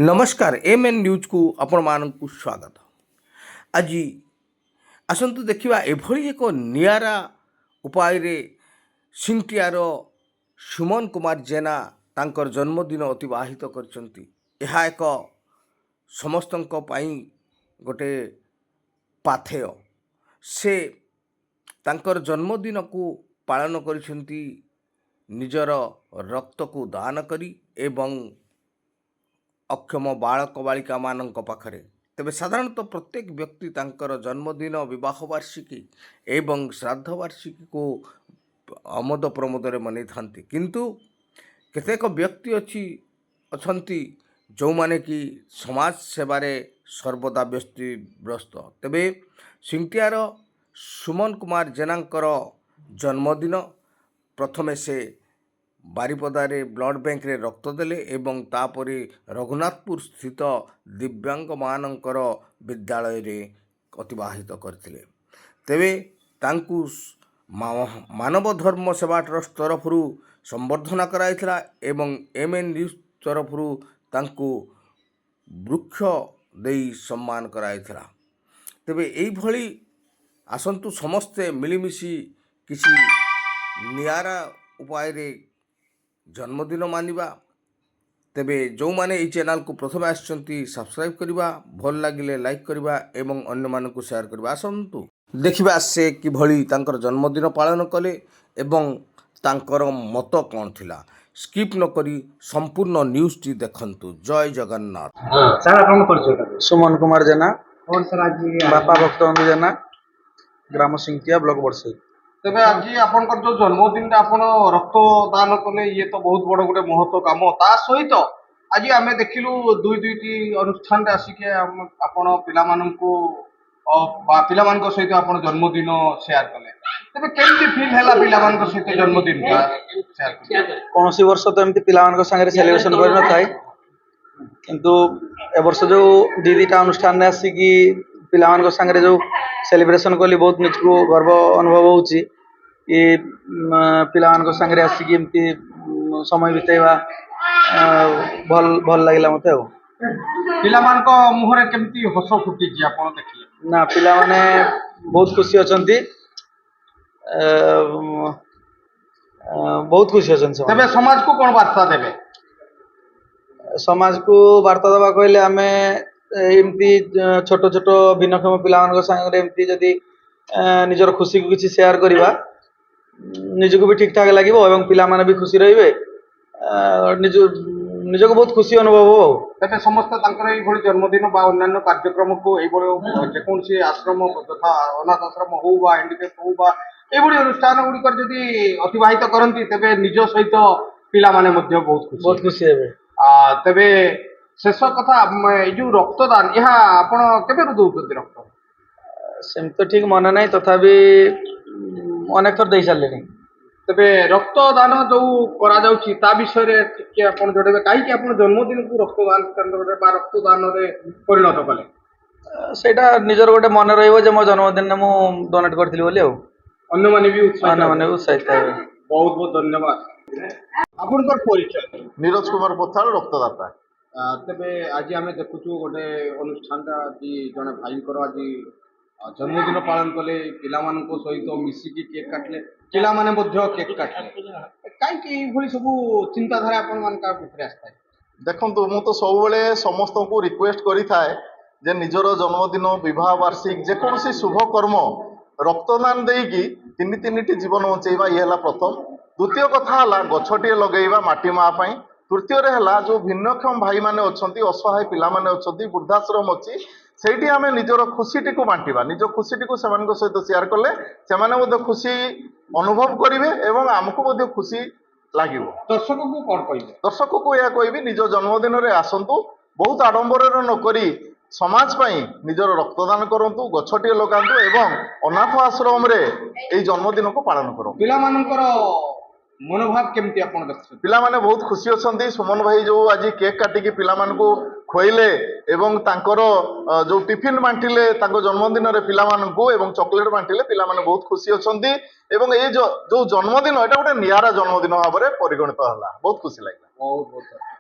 ନମସ୍କାର, M N ନ୍ୟୁଜ୍କୁ ଆପଣମାନଙ୍କୁ ସ୍ୱାଗତ। ଆଜି ଆସନ୍ତୁ ଦେଖିବା, ଏଭଳି ଏକ ନିଆରା ଉପାୟରେ ସିଂଟିଆର ସୁମନ କୁମାର ଜେନା ତାଙ୍କର ଜନ୍ମଦିନ ଅତିବାହିତ କରିଛନ୍ତି। ଏହା ଏକ ସମସ୍ତଙ୍କ ପାଇଁ ଗୋଟେ ପାଥେୟ। ସେ ତାଙ୍କର ଜନ୍ମଦିନକୁ ପାଳନ କରିଛନ୍ତି ନିଜର ରକ୍ତକୁ ଦାନ କରି ଏବଂ ଅକ୍ଷମ ବାଳକ ବାଳିକାମାନଙ୍କ ପାଖରେ। ତେବେ ସାଧାରଣତଃ ପ୍ରତ୍ୟେକ ବ୍ୟକ୍ତି ତାଙ୍କର ଜନ୍ମଦିନ, ବିବାହ ବାର୍ଷିକୀ ଏବଂ ଶ୍ରାଦ୍ଧ ବାର୍ଷିକୀକୁ ଆମୋଦ ପ୍ରମୋଦରେ ମନେଇଥାନ୍ତି। କିନ୍ତୁ କେତେକ ବ୍ୟକ୍ତି ଅଛନ୍ତି, ଯେଉଁମାନେ କି ସମାଜ ସେବାରେ ସର୍ବଦା ବ୍ୟସ୍ତ। ତେବେ ସିଂଟିଆର ସୁମନ କୁମାର ଜେନାଙ୍କର ଜନ୍ମଦିନ ପ୍ରଥମେ ସେ ବାରିପଦାରେ ବ୍ଲଡ଼ ବ୍ୟାଙ୍କରେ ରକ୍ତ ଦେଲେ ଏବଂ ତାପରେ ରଘୁନାଥପୁର ସ୍ଥିତ ଦିବ୍ୟାଙ୍ଗମାନଙ୍କର ବିଦ୍ୟାଳୟରେ ଅତିବାହିତ କରିଥିଲେ। ତେବେ ତାଙ୍କୁ ମାନବ ଧର୍ମ ସେବା ଟ୍ରଷ୍ଟ ତରଫରୁ ସମ୍ବର୍ଦ୍ଧନା କରାଯାଇଥିଲା ଏବଂ ଏମ୍ ଏନ୍ ନ୍ୟୁଜ୍ ତରଫରୁ ତାଙ୍କୁ ବୃକ୍ଷ ଦେଇ ସମ୍ମାନ କରାଯାଇଥିଲା। ତେବେ ଏଇଭଳି ଆସନ୍ତୁ, ସମସ୍ତେ ମିଳିମିଶି କିଛି ନିଆରା ଉପାୟରେ ଜନ୍ମଦିନ ମାନିବା। ତେବେ ଯେଉଁମାନେ ଏଇ ଚ୍ୟାନେଲକୁ ପ୍ରଥମେ ଆସିଛନ୍ତି, ସବସ୍କ୍ରାଇବ୍ କରିବା, ଭଲ ଲାଗିଲେ ଲାଇକ୍ କରିବା ଏବଂ ଅନ୍ୟମାନଙ୍କୁ ସେୟାର କରିବା। ଆସନ୍ତୁ ଦେଖିବା, ସେ କିଭଳି ତାଙ୍କର ଜନ୍ମଦିନ ପାଳନ କଲେ ଏବଂ ତାଙ୍କର ମତ କ'ଣ ଥିଲା। ସ୍କିପ୍ ନକରି ସମ୍ପୂର୍ଣ୍ଣ ନ୍ୟୁଜ୍ଟି ଦେଖନ୍ତୁ। ଜୟ ଜଗନ୍ନାଥ। ସାର୍, ଆପଣଙ୍କ ପରିଚୟଟା? ସୁମନ କୁମାର ଜେନା। କ'ଣ ସାର୍, ଆଜି? ବାପା ଭକ୍ତବନ୍ଧୁ ଜେନା, ଗ୍ରାମ ସିଂଟିଆ, ବ୍ଲକ ବଡ଼ସାହି। ତେବେ ଆଜି ଆପଣଙ୍କର ଯୋଉ ଜନ୍ମଦିନରେ ଆପଣ ରକ୍ତଦାନ କଲେ, ଇଏ ତ ବହୁତ ବଡ ଗୋଟେ ମହତ୍ଵ କାମ। ତା ସହିତ ଆଜି ଆମେ ଦେଖିଲୁ, ଦୁଇ ଦୁଇଟି ଅନୁଷ୍ଠାନରେ ଆସିକି ଆପଣ ପିଲାମାନଙ୍କୁ ବା ପିଲାମାନଙ୍କ ସହିତ ଆପଣ ଜନ୍ମଦିନ ସେୟାର କଲେ। ତେବେ କେମିତି ଫିଲ୍ ହେଲା ପିଲାମାନଙ୍କ ସହିତ ଜନ୍ମଦିନଟା ସେୟାର କଲେ? କୌଣସି ବର୍ଷ ତ ଏମିତି ପିଲାମାନଙ୍କ ସାଙ୍ଗରେ ସେଲିବ୍ରେସନ କରିନଥାଏ, କିନ୍ତୁ ଏ ବର୍ଷ ଯୋଉ ଦୁଇଟା ଅନୁଷ୍ଠାନରେ ଆସିକି ପିଲାମାନଙ୍କ ସାଙ୍ଗରେ ଯୋଉ ସେଲିବ୍ରେସନ କଲି, ବହୁତ ନିଜକୁ ଗର୍ବ ଅନୁଭବ ହଉଛି କି ପିଲାମାନଙ୍କ ସାଙ୍ଗରେ ଆସିକି ଏମିତି ସମୟ ବିତେଇବା ଭଲ ଭଲ ଲାଗିଲା ମତେ ଆଉ। ପିଲାମାନଙ୍କ ମୁହଁରେ କେମିତି ହସ ଫୁଟିଛି ଆପଣ ଦେଖିଲେ? ନା, ପିଲାମାନେ ବହୁତ ଖୁସି ଅଛନ୍ତି, ବହୁତ ଖୁସି ଅଛନ୍ତି ସେମାନେ। ତେବେ ସମାଜକୁ କଣ ବାର୍ତ୍ତା ଦେବେ? ସମାଜକୁ ବାର୍ତ୍ତା ଦେବା କହିଲେ, ଆମେ ଏମିତି ଛୋଟ ଛୋଟ ଭିନ୍ନକ୍ଷମ ପିଲାମାନଙ୍କ ସାଙ୍ଗରେ ଏମିତି ଯଦି ନିଜର ଖୁସିକୁ କିଛି ସେୟାର କରିବା, ନିଜକୁ ବି ଠିକ୍ ଠାକ୍ ଲାଗିବ ଏବଂ ପିଲାମାନେ ବି ଖୁସି ରହିବେ। ନିଜକୁ ବହୁତ ଖୁସି ଅନୁଭବ ହବ ଆଉ। ତେବେ ସମସ୍ତେ ତାଙ୍କର ଏଇଭଳି ଜନ୍ମଦିନ ବା ଅନ୍ୟାନ୍ୟ କାର୍ଯ୍ୟକ୍ରମକୁ ଏଇଭଳି ଯେକୌଣସି ଆଶ୍ରମ, ଯଥା ଅନାଥ ଆଶ୍ରମ ହଉ ବା ହ୍ୟାଣ୍ଡିକ୍ୟାପ୍ ହଉ ବା ଏଇଭଳି ଅନୁଷ୍ଠାନ ଗୁଡ଼ିକରେ ଯଦି ଅତିବାହିତ କରନ୍ତି, ତେବେ ନିଜ ସହିତ ପିଲାମାନେ ମଧ୍ୟ ବହୁତ ଖୁସି ବହୁତ ଖୁସି ହେବେ। ତେବେ ଶେଷ କଥା, ଏଇ ଯୋଉ ରକ୍ତଦାନ, ଏହା ଆପଣ କେବେରୁ ଦଉଛନ୍ତି ରକ୍ତ? ସେମିତି ତ ଠିକ୍ ମନେ ନାହିଁ, ତଥାପି ଅନେକ ଥର ଦେଇ ସାରିଲିଣି। ତେବେ ରକ୍ତଦାନ ଯୋଉ କରାଯାଉଛି, ତା ବିଷୟରେ ଟିକେ ଆପଣ ଜଣେଇବେ, କାହିଁକି ଆପଣ ଜନ୍ମଦିନକୁ ରକ୍ତଦାନ କେନ୍ଦ୍ରରେ ବା ରକ୍ତଦାନରେ ପରିଣତ କଲେ? ସେଇଟା ନିଜର ଗୋଟେ ମନେ ରହିବ ଯେ ମୋ ଜନ୍ମଦିନରେ ମୁଁ ଡୋନେଟ୍ କରିଥିଲି ବୋଲି ଆଉ। ଅନ୍ୟମାନେ ବି ଉତ୍ସାହିତ ଅନ୍ୟମାନେ ବି ହେବେ। ଉତ୍ସାହିତ ହେବେ। ବହୁତ ବହୁତ ଧନ୍ୟବାଦ। ଆପଣଙ୍କର ପରିଚୟ? ନିରୋଜ କୁମାର ପଥାଳ, ରକ୍ତଦାତା। ତେବେ ଆଜି ଆମେ ଦେଖୁଛୁ ଗୋଟେ ଅନୁଷ୍ଠାନଟା, ଆଜି ଜଣେ ଭାଇଙ୍କର ଆଜି ଜନ୍ମଦିନ ପାଳନ କଲେ, ପିଲାମାନଙ୍କ ସହିତ ମିଶିକି କେକ୍ କାଟିଲେ, ପିଲାମାନେ ମଧ୍ୟ କେକ୍ କାଟିଲେ। କାହିଁକି ଏଇଭଳି ସବୁ ଚିନ୍ତାଧାରା ଆପଣମାନଙ୍କ ଭିତରେ ଆସିଥାଏ? ଦେଖନ୍ତୁ, ମୁଁ ତ ସବୁବେଳେ ସମସ୍ତଙ୍କୁ ରିକ୍ୱେଷ୍ଟ କରିଥାଏ ଯେ ନିଜର ଜନ୍ମଦିନ, ବିବାହ ବାର୍ଷିକ, ଯେକୌଣସି ଶୁଭ କର୍ମ ରକ୍ତଦାନ ଦେଇକି ତିନି ତିନିଟି ଜୀବନ ବଞ୍ଚେଇବା, ଇଏ ହେଲା ପ୍ରଥମ। ଦ୍ୱିତୀୟ କଥା ହେଲା ଗଛଟିଏ ଲଗେଇବା ମାଟି ମା ପାଇଁ। ତୃତୀୟରେ ହେଲା ଯୋଉ ଭିନ୍ନକ୍ଷମ ଭାଇମାନେ ଅଛନ୍ତି, ଅସହାୟ ପିଲାମାନେ ଅଛନ୍ତି, ବୃଦ୍ଧାଶ୍ରମ ଅଛି, ସେଇଠି ଆମେ ନିଜର ଖୁସିଟିକୁ ବାଣ୍ଟିବା। ନିଜ ଖୁସିଟିକୁ ସେମାନଙ୍କ ସହିତ ସେୟାର କଲେ ସେମାନେ ମଧ୍ୟ ଖୁସି ଅନୁଭବ କରିବେ ଏବଂ ଆମକୁ ମଧ୍ୟ ଖୁସି ଲାଗିବ। ଦର୍ଶକଙ୍କୁ କଣ କହିବେ? ଦର୍ଶକକୁ ଏହା କହିବି, ନିଜ ଜନ୍ମଦିନରେ ଆସନ୍ତୁ, ବହୁତ ଆଡମ୍ବରରେ ନ କରି ସମାଜ ପାଇଁ ନିଜର ରକ୍ତଦାନ କରନ୍ତୁ, ଗଛଟିଏ ଲଗାନ୍ତୁ ଏବଂ ଅନାଥ ଆଶ୍ରମରେ ଏଇ ଜନ୍ମଦିନକୁ ପାଳନ କରନ୍ତୁ। ପିଲାମାନଙ୍କର ମନୋଭାବ କେମିତି ଆପଣ ଦେଖୁଛନ୍ତି? ପିଲାମାନେ ବହୁତ ଖୁସି ଅଛନ୍ତି। ସୁମନ ଭାଇ ଯୋଉ ଆଜି କେକ୍ କାଟିକି ପିଲାମାନଙ୍କୁ ଖୁଆଇଲେ ଏବଂ ତାଙ୍କର ଯୋଉ ଟିଫିନ ବାଣ୍ଟିଲେ ତାଙ୍କ ଜନ୍ମଦିନରେ ପିଲାମାନଙ୍କୁ ଏବଂ ଚକୋଲେଟ ବାଣ୍ଟିଲେ, ପିଲାମାନେ ବହୁତ ଖୁସି ଅଛନ୍ତି ଏବଂ ଏଇ ଯୋଉ ଜନ୍ମଦିନ, ଏଇଟା ଗୋଟେ ନିଆରା ଜନ୍ମଦିନ ଭାବରେ ପରିଗଣିତ ହେଲା। ବହୁତ ଖୁସି ଲାଗିଲା। ବହୁତ ବହୁତ ଧନ୍ୟବାଦ।